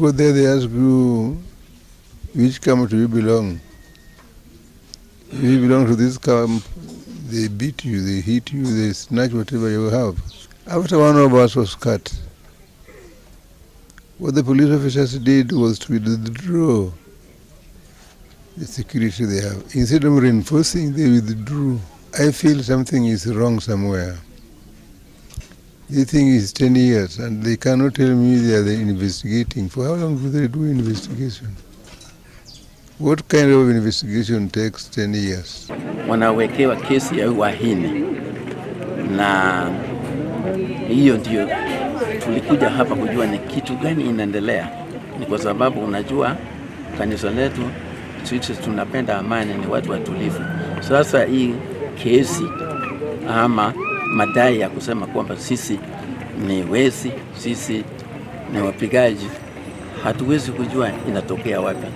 go there, they ask you, which camp do you belong? If you belong to this camp, they beat you, they hit you, they snatch whatever you have. After one of us was cut, what the police officers did was to withdraw the security they have. Instead of reinforcing, they withdrew. I feel something is wrong somewhere. The thing is 10 years and they cannot tell me they are investigating. For how long do they do investigation? What kind of investigation takes 10 years? Wanawekewa kesi ya uhaini, na hiyo ndio tulikuja hapa kujua ni kitu gani inaendelea. Ni kwa sababu unajua kanisa letu sisi tunapenda amani, ni watu watulivu. Sasa hii kesi ama madai ya kusema kwamba sisi ni wezi, sisi ni wapigaji, hatuwezi kujua inatokea wapi.